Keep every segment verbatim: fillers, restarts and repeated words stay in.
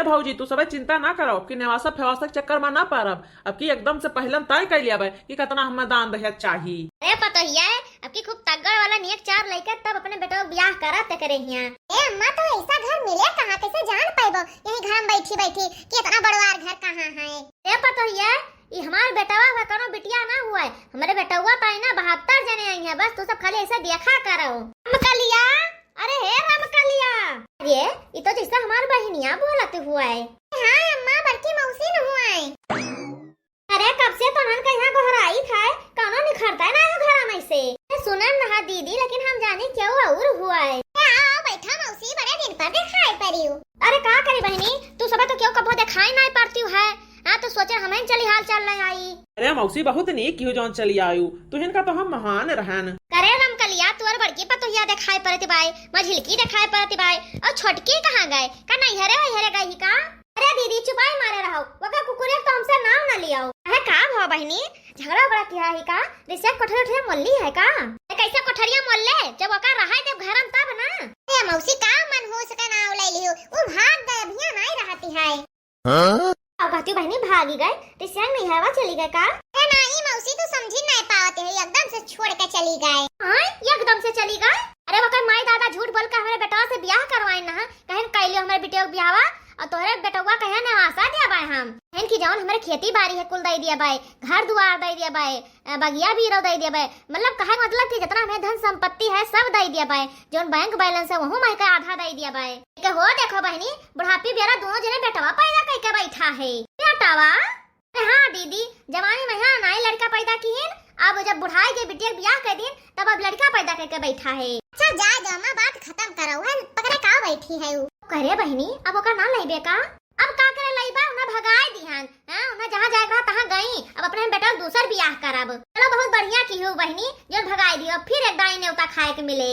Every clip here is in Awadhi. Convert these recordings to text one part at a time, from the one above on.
भौजी, तू सबे चिंता ना करो, अब की नेवासा फेवासा के चक्कर में ना पड़ब। अब की एकदम से पहले तय कर लिया कि कितना हमें दान दहेज चाही। अरे पतोहिया, अब की खूब तगड़ वाला नियक चार लइके तब अपने बेटवा के बियाह करा ते करे हिया। ए अम्मा, तो ऐसा घर मिले कहाँ, कैसे जान पाइबो यही घर में बैठी बैठी कि इतना बड़वार घर कहाँ है? ए पतोहिया, ई हमार बेटवा का कोनो बिटिया ना हुआ है, हमारे बेटवा पाई ना बहत्तर जने आई हैं, बस तू सब खाली ऐसा देखा करो। रमकलिया, अरे हे रमकलिया, अरे ई तो जैसे हमार बहिनिया बोलत हुआ है। हाँ अम्मा, बड़की मौसी न हुआ है। अरे कब से तोहन का यहाँ गोहराई था, कौनो निखरता है ना हो घरा में से। ए, सुनन रहा दीदी, लेकिन हम जाने क्यों और हुआ है। ए, आओ बैठा मौसी, बड़े दिन पर दिखाई पड़ी हो। अरे का करी बहिनी, तू सब तो क्यों कबो दिखाई नहीं पड़ती है। हाँ तो सोचे हम ही चली हाल चाल ले आई। अरे मौसी बहुत नीक कियो जौन चली आयु, तुहिन का तो हम महान रहन। करे रमकलिया, तोर बड़की पतोहिया दिखाई पड़ती बाय, मझिलकी दिखाई पड़ती बाय, और छोटकी कहाँ गए? का नहीं हरे वही हरे गई का? अरे दीदी, चुपाई मारे रहो, वका कुकुरे तो हमसे नाम ना लियाओ। अरे का भवा बहिनी, झगड़ा बड़ा किया है का? रिसिया कोठरी उठरिया मोल्ली है का? ए, कैसे कोठरिया मोल्ले, जब वका रहा है जब घरन तब ना। ए मौसी, का मन हो सके नाव ले लियो, वो भाग गए, अभिया नहीं रहती है। हाँ? अब कहती बहिनी भागी गए, रिसिया नहीं है, वह चली गए का? ए नहीं मौसी, तू समझी नहीं पावत है, एकदम से छोड़ के चली गए। हाँ, एकदम से चली गए। अरे वकर माई दादा झूठ बोल के हमारे बेटवा से बियाह करवाए ना, कहेन कैलियो हमारे बिटिया के बियाहवा, और तोहरे बेटवा कहे ने आशा दिया बाय हम। कहेन कि जौन हमारे खेती बाड़ी है कुल दे दिया बाय, घर दुआर दे दिया बाय, अ, बगिया बीरो दे दिया बाय, मतलब कहे के मतलब कि जितना हमें धन संपत्ति है सब दे दिया बाय, जौन बैंक बैलेंस है वहू माई का आधा दे दिया बाय। के हो देखो बहिनी, बुढ़ापी बेरा दोनों जने बेटवा पैदा करके बैठा है। बेटवा? अरे हाँ दीदी, जवानी में यहाँ नाई लड़का पैदा किहिन, अब जब बुढ़ाई के बिटिया के बियाह कर दिन, तब अब लड़का पैदा करके बैठा है। अच्छा जा दो अम्मा, बात खत्म करो, है पकड़े का बैठी है उ? करे बहिनी, अब ओका ना लइबे का? अब का करे लइबा, उन्हें भगाए दिहन, हाँ, उन्हें जहाँ जाए के रहा तहाँ गई, अब अपने बेटा के दूसर बियाह करब। चलो बहुत बढ़िया किहू बहिनी, जो भगाए दियो, फिर एक दाई नेवता खाए के मिले।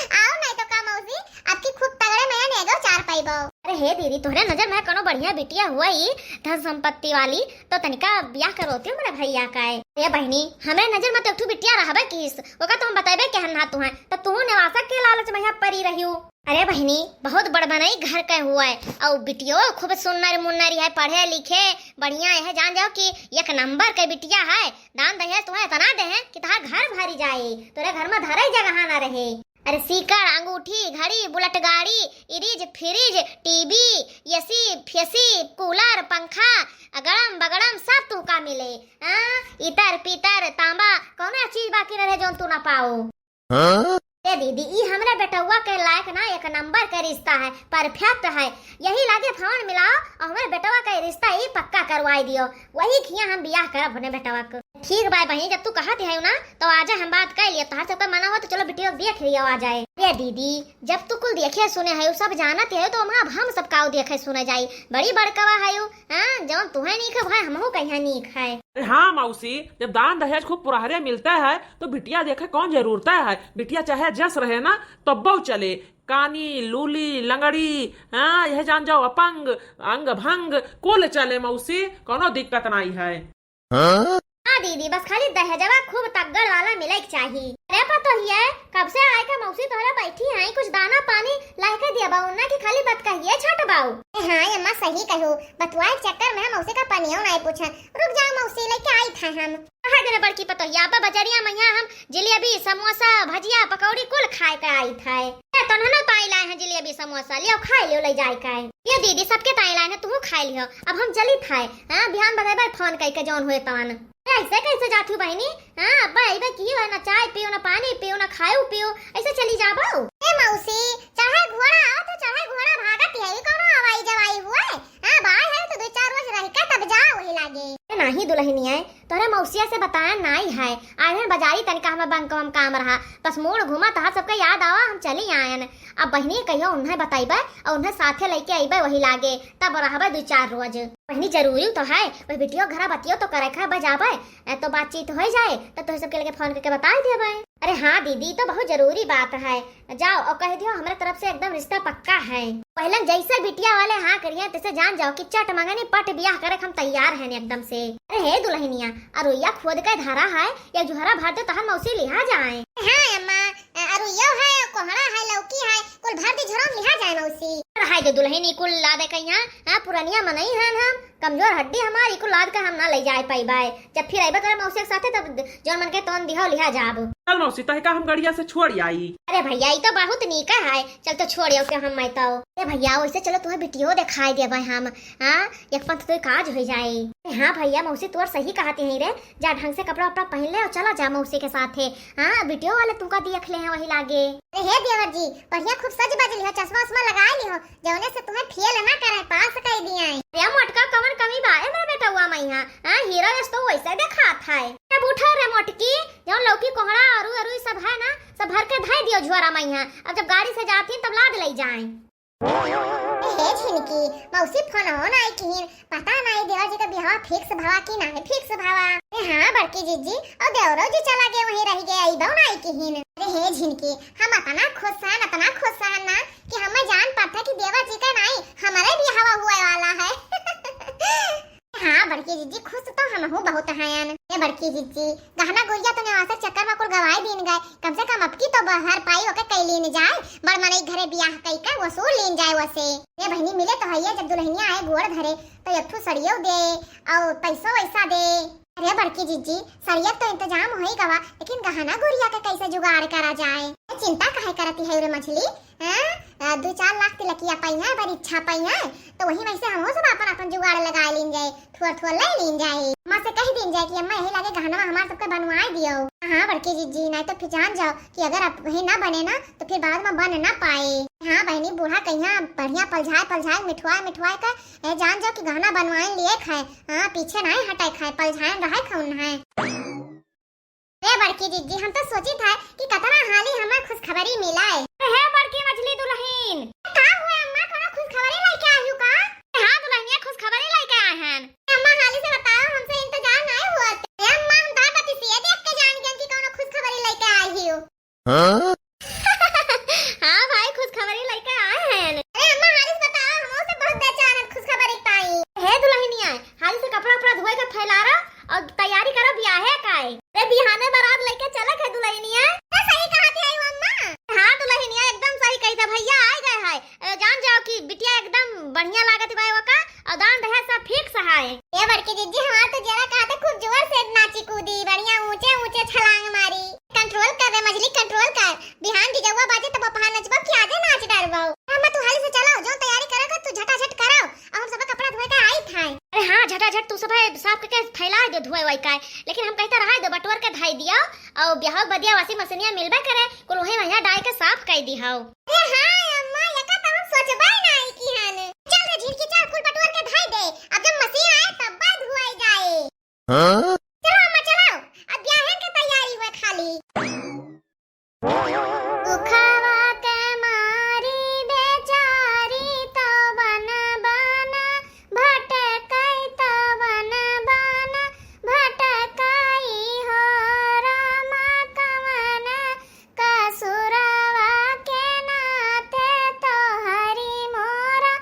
आओ नहीं तो का मौसी, आपकी खूब तगड़े में नेगो चार पाइबो। अरे हे दीदी, तोहरे नजर में कोनो बढ़िया बिटिया हुई, धन संपत्ति वाली, तो तनिका बियाह करोती हमरे भैया का है। ए बहिनी, हमरे नजर में तो एक ठो बिटिया रहबे किस, ओका तो हम बतैबे केहन ना तुहें, तब तू नेवासा के लालच में यहाँ परी रहियो। अरे बहिनी, बहुत बड़बनई घर के हुआ है, और बिटियो खूब सुन्नर मुन्नर है, पढ़े लिखे बढ़िया है, जान जाओ कि एक नंबर के बिटिया है। दान दहेज तुहें इतना दे हैं कि तहार घर भरी जाए, तोरे घर में धरे जगह ना रहे। अरे सीकड़, अंगूठी, घड़ी, बुलेट गाड़ी, इरिज, फ्रिज, टीवी, एसी, फेसी, कूलर, पंखा, अगड़म बगड़म सब तुहका मिले। हाँ, इतर पीतर तांबा कौनो चीज बाकी न रहे जौन तू ना पाओ। हाँ? ए दीदी, ई हमरा बेटउआ के लायक ना, एक नंबर के रिश्ता है, परफेक्ट है। यही लागे फोन मिलाओ और हमरे बेटवा के रिश्ता ई पक्का करवाई दियो, वही खिया हम बियाह करब अपने बेटवा के। ठीक बा बहिनी, जब तू कहत है ना, तो आजा हम बात कर लिया। तोहार सबके मना हो तो चलो बिटिया के देख लिया आ जाए। ए दीदी, जब तू कुल देखे सुने है, सब जानत है, तो हम, अब हम सब काऊ देखे सुने जाई। बड़ी बड़कवा है, हाँ, जौन तुहे नीक है, भाई हमहू कहिया नीक है। अरे हाँ मौसी, जब दान दहेज खूब पुरहरे मिलता है, तो बिटिया देखे कौन जरूरत है? बिटिया चाहे जस रहे ना, तब्बो चले। कानी, लूली, लंगड़ी, हाँ, यह जान जाओ, अपंग, अंग भंग, कुल चले मौसी, कौनो दिक्कत नाई है। हाँ? हाँ दीदी, बस खाली दहेजवा खूब तगड़ वाला मिले के चाही। अरे पतोहिया, कब से आए का मौसी तोहरा बैठी हैं, कुछ दाना पानी लाके दिया बाऊ ना कि खाली बात कहिए छट बाऊ। ए हाँ अम्मा, सही कहू, बतुआए के चक्कर में हम मौसी का पनियो नहीं पूछे। रुक जाओ मौसी, लेके आई था हम। कहा देने बड़की पतोहिया, अब बजरिया में यहाँ हम जिलेबी, समोसा, भजिया, पकौड़ी कुल खाए के आई था। ए, तोहनो ताई लाए हैं जिलेबी, समोसा, लियो खाए लियो, ले जाए का है। ये दीदी, सबके ताई लाए हैं, तू खाए लियो। अब हम चली था, हाँ, बिहान बताए फोन करके जौन हुए तवन। ए, ऐसे कैसे जाती हूँ बहिनी? हाँ, अब्बा अइबे की हो, ना चाय पियो, ना पानी पियो, ना खायो पियो, ऐसे चली जाबो? ए मौसी, चढ़े घोड़ा आओ तो चढ़े घोड़ा भागत है, ये कौनो हवाई जवाई हुआ है? हाँ, बाय है तो दो चार रोज रह के तब जाओ वही लागे। ए, नाही दुल्हनिया, तोहरे मौसिया से बताया नाई है, आए हैं बाजारी तनिका हमें बैंक में काम रहा, बस मूड घूमा तहार सबके याद आवा हम चली आयन। अब बहिनी कहियो उन्हें बताइबे और उन्हें साथे लेके अइबे वही लागे, तब रहबे दो चार रोज। बहिनी जरूरी तो है, वही बिटियो घरा बतियो तो करे खाए बजाबे, ए, तो बातचीत हो जाए, तब तोहरे सबके लेके फोन करके बता देबे। अरे हाँ दीदी, तो बहुत जरूरी बात है। जाओ और कह दियो, हमरे तरफ से एकदम रिश्ता पक्का है। पहले जैसे बिटिया वाले हाँ करिए, तैसे जान जाओ कि चट मंगनी पट बियाह करे हम तैयार हैं एकदम से। अरे हे दुल्हनिया, अरुइया खोद के धरा है, या जुहरा भर दे तहन मौसी लिहा जाए। हाँ अम्मा, अरुइयो है, कोहड़ा है, लौकी है, कुल भर दी झोरा में लिहा जाए मौसी। रहाई दे दुलहिन, ई कुल लादे कहिया, हाँ, पुरनिया मनई हन हम, कमजोर हड्डी हमार, ई कुल लाद के हम ना ले जाए पाइबाए। जब फिर अइबे तोरे मौसी के साथे, तब जौन मन के तौन दिहो लिहा जाब। चल मौसी, तहिका हम गड़िया से छोड़ आई। अरे भैया, ई तो बहुत नीक है, चल तो छोड़ आओ के हम मैं तो। ए भैया, वैसे चलो तुम्हें बिटियो दिखाई देबे हम, हाँ, एक पंथ तो काज हो जाए। अरे हाँ भैया, मौसी तोर सही कहती है रे, जा ढंग से कपड़ा वपड़ा पहन ले और चला जा मौसी के साथे। हाँ, बिटियो वाले तुमका देख ले हैं वही लागे। अरे हे देवर जी, बढ़िया खूब सज बज लिहो, चश्मा उश्मा लगा लिहो, जौने से तुम्हें फेल ना करे, पास कर दिया है। अरे मोटका, कवन कमी बा ए मेरे बेटवा में यहाँ? हाँ, हीरो यस तो वैसे देखात है। अब उठो रे मोटकी, जौन लौकी कोहड़ा अरु अरु सब है ना, सब भर के धै दियो झोरा में यहाँ। अब जब गाड़ी से जाती तब लाद ले जाए। हे झिनकी, मौसी फोन हो ना आई किहिन, पता नाई देवर जी का बियाह फिक्स भवा कि नाई फिक्स भवा। अरे हाँ बड़की जीजी, और देवरो जी चला गए, वहीं रह गए, अइबो नाई किहिन। अरे हे झिनकी, हम अतना खुश हन, अतना खुश हन ना कि हमें जान पड़ता कि देवर जी का नाई हमारे बियाह हुए वाला है। हाँ बड़की जीजी, खुश तो हमहू बहुत हयन। ए बड़की जीजी, गहना गुरिया तो नेवासा चक्कर में कुल गवाई दीन गए, कम से कम अबकी तो भरपाई ओके कई लीन जाए, बड़ मनई घरे बियाह कई के वसूल लीन जाए वसे। ए बहिनी, मिले तो हइये, जब दुलहिनिया आए गोड़ धरे तो एक ठू सड़ियो दे और पैसो वैसा दे। अरे बड़की जीजी, सड़िया तो इंतजाम होई गवा, लेकिन गहना गुरिया के कैसे जुगाड़ करा जाए? ए, चिंता काहे करती है रे मझली? हाँ? आ, दो चार लाख तिलकिया पइहा, बड़ी इच्छा पइहा, तो वही में से हमहू सब अपन अपन जुगाड़ लगा लीन जाए, थोड़ थोड़ ले लीन जाए। अम्मा से कह दीन जाए कि अम्मा यही लागे गहनवा हमार सबके बनवाए दियो। हाँ बड़की जीजी, नहीं तो फिर जान जाओ कि अगर अब वही ना बने ना तो फिर बाद में बन ना पाए। हाँ बहिनी, बूढ़ा कहिया बढ़िया पलझाए पलझाए मिठवाए मिठवाए के, ए, जान जाओ कि गहना बनवाए लिए खाए। हाँ, पीछे नहीं हटे खाए, पलझाए रहे खाउन है। हे बड़की जीजी, हम तो सोचित है कि कतना हाली हमें खुशखबरी मिलाए। हे बड़की मझली दुलहिन। का हुआ अम्मा, कोनो खुशखबरी लेके आई हो का? हाँ दुलहिनिया, खुशखबरी लेके आए हैं। अम्मा हाली से बताओ, हमसे इंतजार नहीं हुआ। ए अम्मा, हम तो बतिसिए देख के जान गए कि कोनो खुशखबरी लेके आई हो। हाँ? हाँ भाई, खुशखबरी लेके आए हैं। अरे अम्मा, हाली से बताओ, हमसे बहुत बेचैन है खुशखबरी पाई। हे दुलहिनिया, हाली से कपड़ा उपड़ा धोए के फैलारा और तैयारी करो बियाहे का है। रे बिहाने बारात लेके चलत है दुलहिनिया। तो सही कहत है वो अम्मा। हाँ दुलहिनिया, एकदम सही कही था भैया, आ गए है। ए, जान जाओ कि बिटिया एकदम बढ़िया लागत बा ओका, और दान दहेज सब फिक्स है। ए बड़की जीजी, हमार तो जरा कहते खूब जोर से नाची कूदी, बढ़िया ऊंचे ऊंचे छलांग मारी। कंट्रोल कर रे मझली, कंट्रोल कर। बिहान डीजेवा बाजे तब पहा नचबो कि आजे नाच डरबो। अम्मा तू हाली से चलो, जो तैयारी करे का तू झटाझट करो, और हम सब कपड़ा धोए के आई थाए। अरे हाँ, झटाझट तू सब साफ करके फैला दे धोए वाई का, लेकिन हम कहता रहा दो बटोर के धाई दियो, और ब्याह बदिया वाशिंग मशीनिया मिलबे करे, कुल वही महीना डाल के साफ कर दी हो। अरे हाँ अम्मा, यका तो हम सोचबे नाई की हन। चल रे झिनकी, चल कुल बटोर के धाई दे, अब जब मशीन आए तब बाद धोए जाए। हाँ? चलो अम्मा चलो, अब ब्याहे के तैयारी हुए खाली। दुखवा के मारी बेचारी तो बन बन भटकई, तो बन बन भटकई हो रामा, कवन कसुरवा के नाते तोहरी मोरा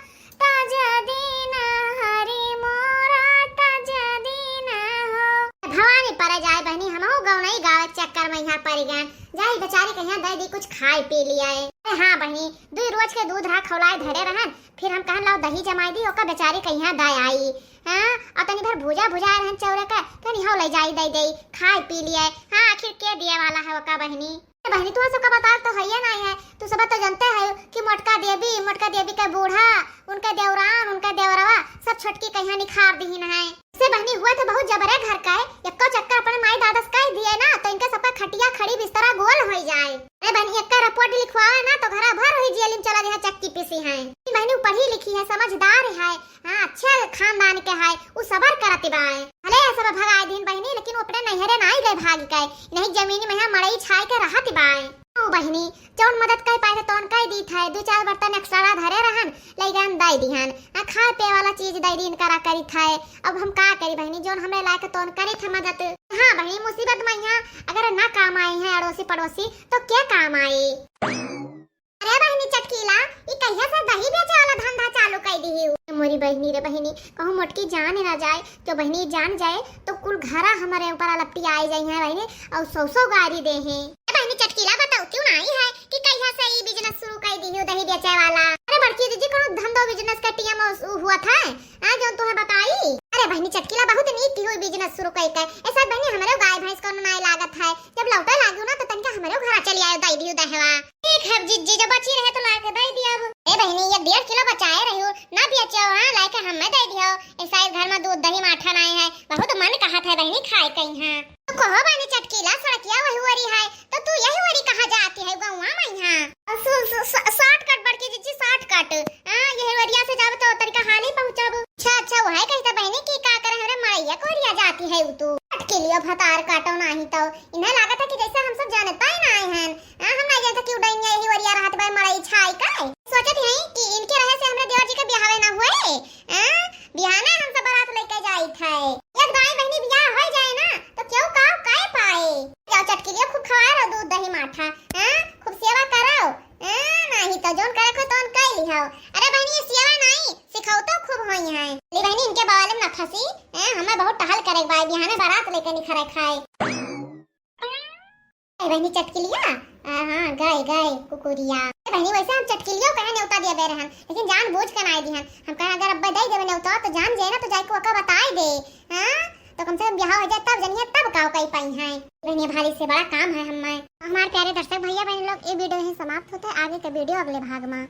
तज दीन, हरी मोरा तज दीन हो। भवानी परे जाए बहिनी, हमहू गौनई गावे के चक्कर में यहाँ पड़ गए। जाई बेचारी कहिया दे दी कुछ खाए पी लिया है। अरे हाँ बहिनी, दुई रोज के दूध रहा खौलाए धरे रहन, फिर हम कहन लाओ दही जमाई दी, ओका बेचारी कहिया दे आई। हाँ, और तनी भर भूजा भुजाए रहन चौरे के, तनी हौ ले जाई दे दे, खाए पी लिया है। हाँ, आखिर के दिए वाला है ओका बहिनी? ए बहिनी, तू सबका बताल तो हइये नाई है, तू सब तो जानते है कि मोटका देवी, मोटका देवी के बूढ़ा, उनके देवरान, उनके देवरवा, सब छोटकी कहिया निखार दिहिन है। से बहिनी हुआ तो बहुत जबरे घर का है, एको चक्कर अपने माई दादा से कह दिए ना, तो इनके सबका खटिया खड़ी बिस्तरा गोल हो जाए। अरे बहिनी, एक रिपोर्ट लिखवावे ना, तो घरा भर वही जेल में चला गया चक्की पीसी है। ई बहिनी पढ़ी लिखी है, समझदार है, हाँ, अच्छे खानदान के है, उ सबर करत बाए। भले ये सब भगाए दिन बहिनी, लेकिन वो अपने नैहरे नाई गए भाग के, नहीं जमीन में यहाँ मड़ई छाए के रहत बाए। ओ बहिनी, जौन मदद कर पाए थे, तौन कर दी थे। दो चार बर्तन एक्स्ट्रा धरे रहन, लइगन दे दिहन। आ खाए पिए वाला चीज दे दीन करा करी थे। अब हम का करी बहिनी, जौन हमरे लायक तौन करी थे मदद। हाँ बहिनी, मुसीबत में यहाँ अगर ना काम आई है अड़ोसी पड़ोसी, तो क्या काम आई? अरे बहिनी चटकीला, ई कहिया से दही बेचे वाला धंधा चालू कर दी हूँ? मोरी बहिनी रे बहिनी, कहूँ मोटकी जान ना जाए, जो बहिनी जान जाए तो कुल घरा हमारे ऊपर अलपटी आई जाई है बहिनी, और सौ सौ गारी दे हैं। ए बहिनी चटकीला बतावतिउ नाहीं है कि कहिया से ई business शुरू कइ दिहु दही बेचे वाला। अरे बड़की जिज्जी, कउनो धंधो business का टीम हुआ था, हाँ, जउन तुहैं बताई? अरे बहिनी चटकीला, बहुत नीक किहु business शुरू कइ के। ऐसा बहिनी हमरेउ गाय भैंस कउनो नाहीं लागत है, जब लौटे लागिउ ना तो तनिका हमरेउ घरा चली आयो, दइ दिहु दहवा। ठीक है जिज्जी, जब बची रहे तो लाके दइ दिया। ए बहिनी, ये डेढ़ किलो बचाए रहिउ, ना बेचियो, हाँ, लाके हमें दइ दियो। ऐसा इस घर में दूध दही माठा नाहीं है, बहुत मन कहत है बहिनी खाए कहीं है। तो कहो बहिनी चटकीला, सड़किया वही ओरी है, तो तू यही ओरी कहाँ जाती है गौवा में यहाँ? सु-, सु-, सु-, shortcut बड़की जिज्जी, shortcut। हाँ, यही ओरिया से जाब तो तनिका हाली पहुँचब। अच्छा, अच्छा, वही कहित बहिनी कि का करे हमरे मड़ैया के ओरिया जाती है उ तू। चटकीलियो भतार काटो नाहीं तो, इन्हें लागत है कि जैसे हम सब जानता ही नाहीं है। हाँ, हम नाहीं जानता कि उ डैनिया यही ओरिया रहत बा मड़ई छाई का। सोचत है कि इनके रहे से हमरे देवर जी के बियाहवे ना हुए। हाँ, बिहाने हम सब बारात लेके जाइत है। एक दाई बहिनी बियाह होइ जाए ना, तो केहू का कह पाए। जाओ चटकीलिया, खूब खवाए रहो दूध दही माठा, हाँ, खूब सेवा करो, हाँ, नाहीं तो जौन करे को तौन कह लिहो। अरे बहिनी, ये सेवा नाहीं, सिखौतो खूब होई है। ले बहिनी, इनके बवाले में ना फंसी, हाँ, हमें बहुत टहल करे के बा, बिहाने बारात लेके निखरे खाए। ए बहिनी चटकिलिया, आ, हाँ, गए, गए, कुकुरिया। ए बहिनी, वैसे हम चटकिलियो कहे नेवता दिया बे रहन, लेकिन जान बूझ के नाय दिहन। हम कहे अगर अब्बे दे देवे नेवता तो जान जे ना तो जाके ओका बताए दे, हाँ? तो कम से कम बियाह हो जाए तब जनिए तब का कही पाई हैं। बहिनी भारी से बड़ा काम है हमें। हमारे प्यारे दर्शक भैया बहन लोग, ये video यहीं समाप्त होता है, आगे के video अगले भाग में।